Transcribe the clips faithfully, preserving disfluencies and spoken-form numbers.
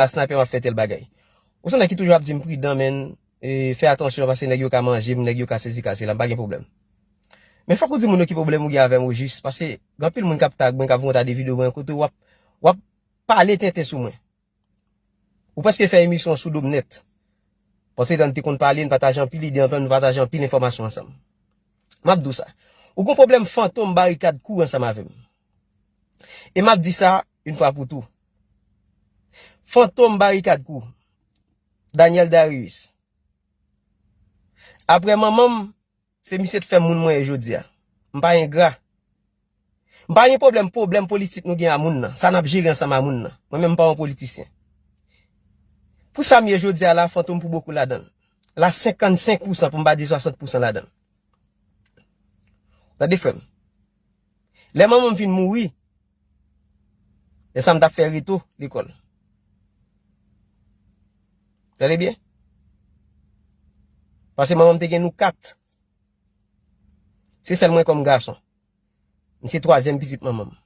a sniper, m ap fè tèl bagay. Ou se nèg ki toujou ap di m pridan, men, e, fè atansyon, paske nèg yo ka manje m, nèg yo ka sezi ka sela, m pa gen pwoblèm. Men fòk ou di moun yo ki pwoblèm ou gen avè m ojis, paske gen anpil moun k ap tag mwen, k ap voye ta de videyo mwen, kote w ap, w ap pale tenten sou mwen. Ou prèske fè emisyon sou do m nèt. Paske dan te konn pale, n pataje anpil ide ansanm, n pataje anpil enfòmasyon ansanm. M ap di w sa. Ou gon pwoblèm Fantom Barikad Kou ansanm avè m. E m ap di sa yon fwa pou tou. Fantom Barikad Kou. Daniel Darius. Apre manman m, se misye t fè m moun mwen ye jodi a. M pa engra. M pa gen pwoblèm, pwoblèm politik nou gen a moun nan. Sa n ap jere ansanm a moun nan. Mwen menm m pa yon politisyen. Pou sa m ye jodi a la, Fantom pou bokou ladan l. La senkannsenk pousan, pou m pa di swasant pousan ladan l. Tande frè m. Lè manman m fin mouri, lè sa m t ap fè reto lekòl. Tande byen? Paske manman m te gen nou kat. Se sèl mwen kòm gason. M se twazyèm pitit manman m.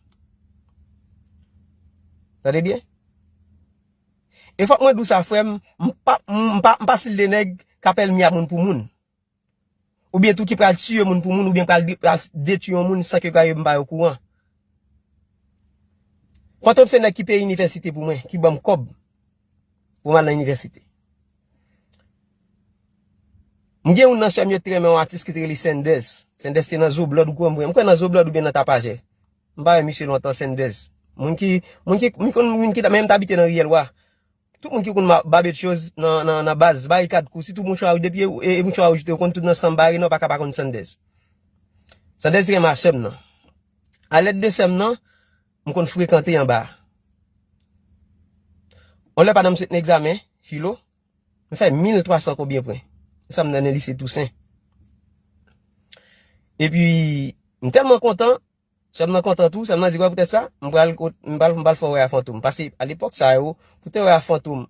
Tande byen? E fòk mwen di w sa, frè m, m pa, m pa, m pa stil de nèg k ap èlmi a moun pou moun. Oubyen tou ki pral tiye moun pou moun, oubyen pral de-, pral detwi yon moun san ke gaye m pa okouran. Fantom se nèg ki peye inivèsite pou mwen, ki ban m kòb pou m al nan inivèsite. M gen youn nan sè m yo te renmen, yon atis ki te rele Sanders. Sanders te nan Zo Blood, ou kwè m, m kwè nan Zo Blood oubyen nan Tapajè. M pa wè misye lontan, Sanders. Moun ki, moun ki, moun ki, moun ki, men m t abite nan Riyèl Wa. Tout moun ki konn ma-, Babetchoz nan, nan, nan baz, Barikad Kou, sitou Mouchwa Wouj, depi e, e, e Mouchwa Wouj te, ou konn tout nan Sanm Bare, non, pa ka pa konn Sanders. Sanders te renmen a sè m nan. A lèt de sè m nan, m konn frekante anba a. On lè pandan m sot nan egzamen filo, m fè mil twa san konbyen pwen. Sa m nan nan lise Tousen. Epi, m tèlman kontan, sè m nan kontan tou, sè m nan di, wè poutèt sa, m pral, m pral, m pral fè w wè a Fantom. Paske, a lepòk sa yo, pou te wè a Fantom,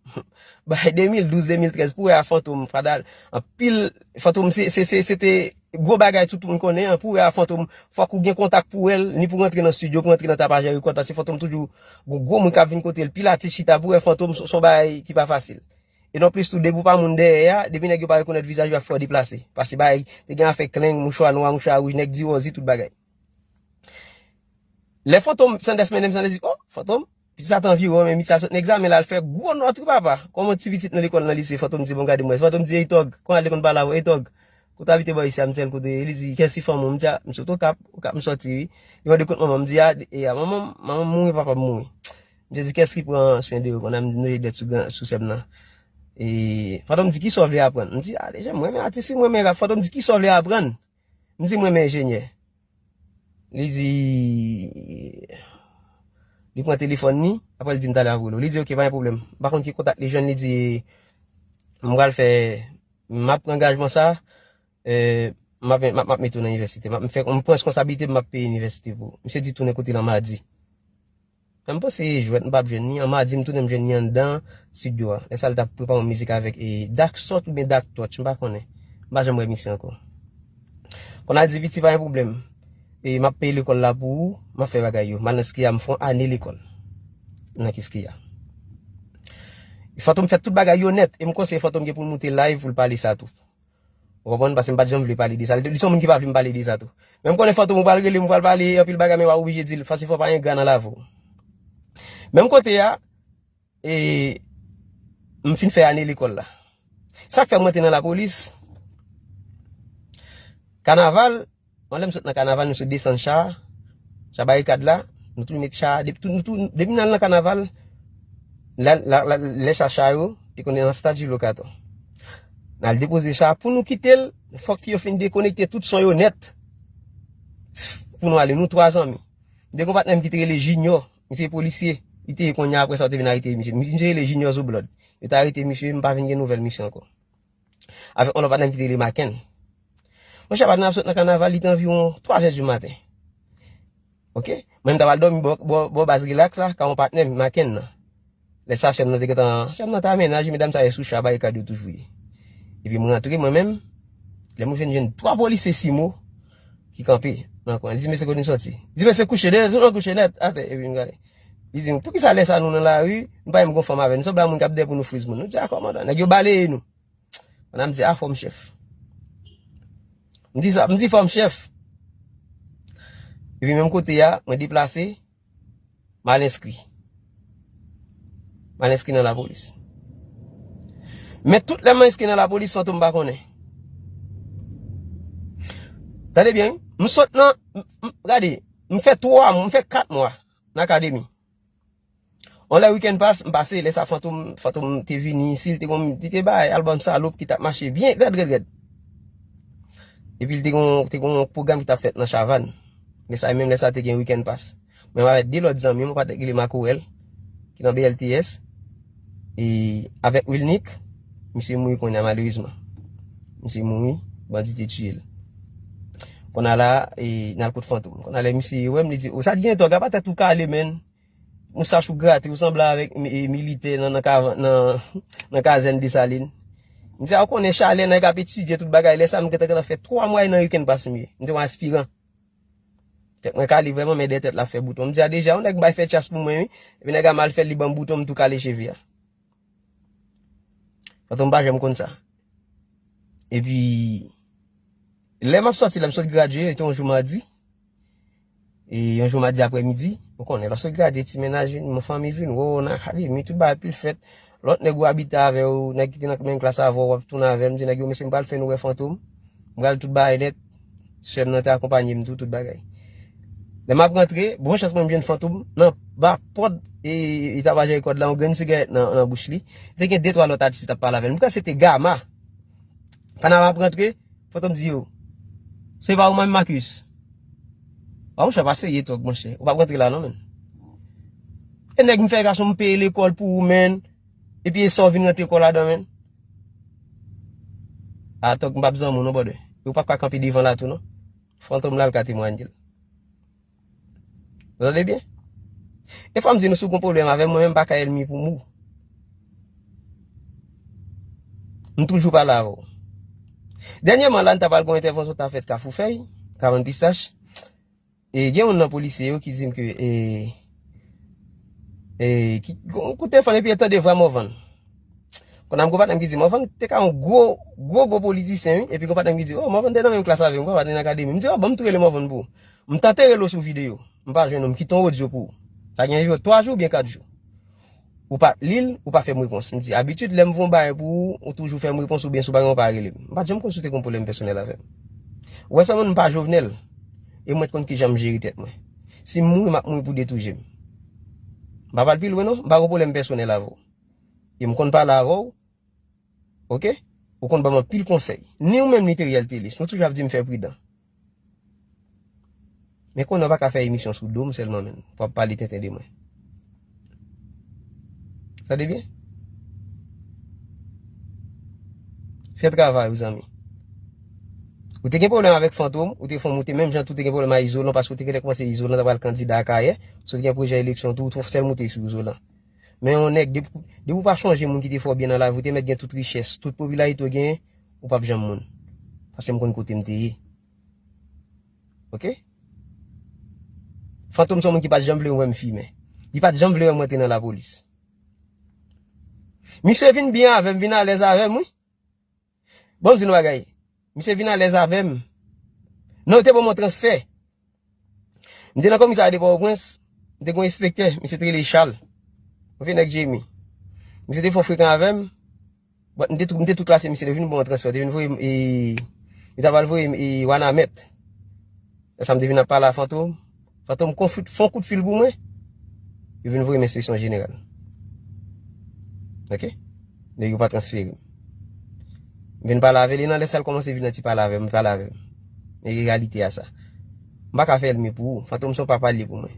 bay de mil douz, de mil trèz, pou wè a Fantom, fadal, anpil, Fantom, se, se, se, se te gwo bagay tout moun konnen an, pou wè a Fantom, fòk ou gen kontak pou wè l, ni pou rantre nan estidyo, pou rantre nan Tapajè Rekòd, paske Fantom toujou gwo, gwo moun k ap vin kote l, pil atis chita pou wè Fantom, se, se yon bagay ki pa fasil. E non plis tou, depi w pa moun dèyè a, depi nèg yo pa rekonèt vizaj ou, y ap fè w deplase. Paske bagay, te gen afè kleng, mouchwa nwa, mouchwa wouj, nèg di wòzi, tout bagay. Lè Fantom, Sanders mennen m, Sanders di, o, Fantom, pitit sa t anviwon, men pitit sa sot nan egzamen la, l fè gwo nòt wi papa. Kòman ti pitit nan lekòl nan lise, Fantom di, bon, gade mwen. Fantom di, ey Tòg, konn al lekòl pale avè w, ey Tòg. Kote w abite bò isi a, m di l kote, li di, kiyès ki fanm ou? M di, a, m sot Okap, Okap m sòti wi. Li mande kot manman m, m di, a, e a, manman m, manman m mouri, papa m mouri. M di, kiyès ki pran swen de yo, konn a m di, nou dèt sou gran, sou sè m nan. E, Fantom di, kisa w vle aprann? M di, a, deja, m renmen atis wi, m renmen rap. Fantom di, kisa w vle aprann? M di, m renmen enjenyè. Li di, li pran telefòn li, apre l di m talè ap rele w. Li di, oke, pa gen pwoblèm. M pa konn ki kontak li jwenn, li di, m pral fè, m ap pran angajman sa, e, m ap, m ap, m ap mete w nan inivèsite. M ap, m fè, m pran reskonsablite m, m ap peye inivèsite pou ou. Misye di tounen kote l an madi. Mwen m panse e jwèt, m p ap jwenn li. An madi, m tounen m jwenn li anndan estidyo a. Lè sa a, l t ap prepare yon mizik avèk, e, Dak Sòt oubyen Dak Touch, m pa konnen. M pa janm wè misye ankò. Konn al di, piti, pa gen pwoblèm. E, m ap peye lekòl la pou ou, m ap fè bagay yo. M al nan Skeya, m fè yon ane lekòl nan Kiskeya. Fantom fè tout bagay yo nèt, e m konseye Fantom gen pou l moute live pou l pale sa tou. Ou konprann? Paske m pa t janm vle pale de sa. Li, li se yon moun ki pa vle m pale de sa tou. Men m konnen Fantom ou pral rele m, ou pral pale anpil bagay, men w a oblije di l, paske fò pa gen gra nan lave w. Menm kote a, e, m fin fè ane lekòl la. Sa k fè m rantre nan lapolis? Kanaval, yon lè m sot nan kanaval, nou sot desann cha, cha Barikad la, nou tou met cha, depi, tou, nou tou, depi n al nan kanaval, la, la, la, lè cha, cha yo, te konnen nan stad Jilo Katon. N al depoze cha, pou nou kite l, fòk yo fin dekonekte tout son yo nèt. Pou nou ale, nou twa zanmi. M te gon patnè m ki te rele Junior, misye polisye, li te ye kounye a, apre sa yo te vin arete misye. Misye rele Junior Zoblòd. Yo te arete misye, m pa vin gen nouvèl misye ankò. Avèk yon lòt patnè m ki te rele Maken. Monchè, patnè ap sot nan kanaval, li te anviwon twa zè di maten. Oke? Mwen, m ta pral dòmi bò, bò, bò baz Relax la, ka yon patnè m, Maken nan. Lè sa, sè m nan te gentan, sè m nan ta mennaj, medam sa yo sou cha, Barikad yo toujou ye. Epi m rantre, mwen menm, lè m rive, m jwenn twa polisye Simo ki kanpe nan kwen. Li di, mesye, kote n sòti? Li di, mesye, kouche, desann kouche nèt, atè, epi m gade. Li di m, "Poukisa lè sa nou nan lari, nou pa menm gon fanm avè nou? Nou sanble a moun k ap dèyè pou nou friz moun." Nou di, "A, kòmandan, nèg yo baleye nou." Pandan m di, "A, fò m chèf." M di sa, m di, "Fò m chèf." Epi menm kote a, mwen deplase, m al enskri. M al enskri nan lapolis. Men tout lè m enskri nan lapolis, Fantom pa konnen. Tande byen, wi. M sot nan, m, m, gade, m fè twa mwa, m fè kat mwa nan akademi. On lè weekend pass, m pase, lè sa Fantom, Fantom te vini, si l te gon, li te bay album Salop ki t ap mache byen, rèd, rèd, rèd. Epi l te gon, te gon pwogram ki t ap fèt nan Chavann. Lè sa, menm lè sa te gen weekend pass. Mwen avèk de lòt zanmi, yon patnè ki rele Makorèl, ki nan B L T S, e avèk Wilnick, misye mouri kounye a malerezman. Misye mouri, bandi te tiye l. Kounye a la, e, n al kot Fantom. Kounye a lè misye wè m, li di, "O, sa t gen tòg, apa tèt ou kale, menn?" Moustach ou grate, ou sanble avèk mi-, e, militè nan, nan kavan-, nan, nan kazèn Desalin. M di, "A, ou konnen chalè, nèg ap etidye tout bagay." Lè sa, m gentan, gentan fè twa mwa nan weekend pass m ye. M te yon aspiran. Tèt mwen kale vrèman, men dèyè tèt la fè bouton. M di, "A, deja, yon nèg bay fè chas pou mwen, wi." Epi nèg a mal fè l, li ban m bouton, m tou kale cheve a. Fantom pa janm konn sa. Epi, lè m ap sòti, lè m sot gradye, se te yon jou madi. E yon jou madi aprèmidi, ou konnen, lè w sot gradye, ti mennaj vin, yon fanmi vin, wè w nan akademi, tout bagay pil fèt. Lòt nèg ou abite avè w, nèg ki te nan menm klas avè w, w ap tounen avè l, m di nèg yo, "Mesye, m pral fè nou wè Fantom. M pral tout bagay nèt." Sè m nan te akonpanye m tou, tout bagay. Lè m ap rantre, bon chans mwen m jwenn Fantom nan ba pòt e, e tabajè kòd la, yon grenn sigarèt nan, nan bouch li. Te gen de twa lòt atis ki t ap pale avè l. M kwè se te Gama. Pandan m ap rantre, Fantom di yo, "Se pa ou menm, Marcus?" "A, monchè, pa serye, tòg, monchè. Ou p ap rantre la, non, menn. E nèg m fè gason m peye lekòl pou ou, menn. Epi e sa w vin rantre kò ladan, menn." "A, tòg, m p ap zanmi w, non, brother. E ou p ap ka kanpe devan la tou, non." Fantom la al ka temwanye l. Ou tande byen? E fò m di nou, si w gon pwoblèm avè m, mwen menm m pa ka ènmi pou mou. M toujou pale avè w. Dènyèman la, n ta pral gon entèvansyon ta fèt Kafou Fèy, Kavann Pistach. E gen youn nan polisye yo ki di m ke, e, e, ki, gon kout telefòn epi e tande vwa Morvan. Kounye a m gon patnè m ki di, "Morvan te ka yon gwo, gwo, gwo politisyen, wi." Epi gon patnè m ki di, "O, Morvan te nan menm klas avè m, gon patnè nan akademi." M di, "O, ban m tou rele Morvan pou ou." M tante rele w sou videyo. M pa jwenn ou, m kite yon odyo pou ou. Sa gen jou, twa jou oubyen kat jou. Ou pa li l, ou pa fè m repons. M di, "Abitid, lè m voye yon bagay pou ou, ou toujou fè m repons, oubyen si w pa gen, ou pa rele m." M pa t janm konn si w te gon pwoblèm pèsonèl avè m. Ou wè sa, mwen, m pa Jovenel. E mwen konn kijan m jere tèt mwen. Si m mouri, m ap mouri pou de tou je m. M pa pral pi lwen, non. M pa gon pwoblèm pèsonèl avè w. E m konn pale avè w. Oke? Ou konn ban m anpil konsèy. Ni ou menm, ni Teriel Telis. Nou toujou ap di m fè pridan. Men konnen w pa ka fè emisyon sou do m sèlman, menm. Pou w ap pale tenten de mwen. Tande byen? Fè travay ou, zanmi. Ou te gen pwoblèm avèk Fantom, ou te fè w moute, menm jan tou te gen pwoblèm ak Izolan, paske ou te genlè kòmanse Izolan ta pral kandida Akayè, si w te gen pwojè eleksyon tou, ou t fè l moute sou Izolan. Men yon nèg, depi, depi w pa chonje moun ki te fè w byen nan lavi, ou te mèt gen tout richès, tout popilarite w genyen, ou p ap janm moun. Paske m konn kote m te ye. Oke? Fantom se yon moun ki pa t janm vle wè m fimen. Li pa t janm vle wè m rantre nan lapolis. Misye vin byen avè m, vin alèz avè m, wi. Bon, m di nou bagay. Misye vin alèz avè m. Non, yo te ban m yon transfè. M te nan komisarya de Pòtoprens, m te gen yon enspektè, misye te rele Charles. Yon vye nèg Jemi. Misye te fò frekan avè m. Bon, m te tou, m te tou klase misye, li vin ban m yon transfè, li vin voye m, e, li ta pral voye m, e, Wanament. Lè sa m te vin ap pale a Fantom. Fantom konfit, fè yon kout fil pou mwen. Yo vin voye m enspeksyon jeneral. Oke? Nèg yo pa transfere m. M vin pale avè li, nan lè sa l kòmanse vin nan ti pale avè m, pale avè m. E reyalite a sa. M pa ka fè ènmi pou ou. Fantom se yon papa li ye pou mwen.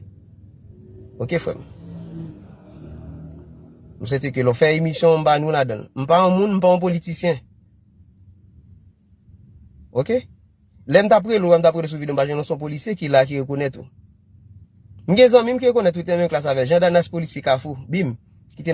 Oke, frè m? M swete ke lè w fè emisyon, m pa nou ladan l. M pa yon moun, m pa yon politisyen. Oke? Lè m t ap rele w, m t ap rele sou videyo, m pa jwenn w, se yon polisye ki la, ki rekonèt ou. M gen zanmi m ki rekonèt ou, te nan menm klas avè l. Jean Danas, polisye Kafou, bim, ki te nan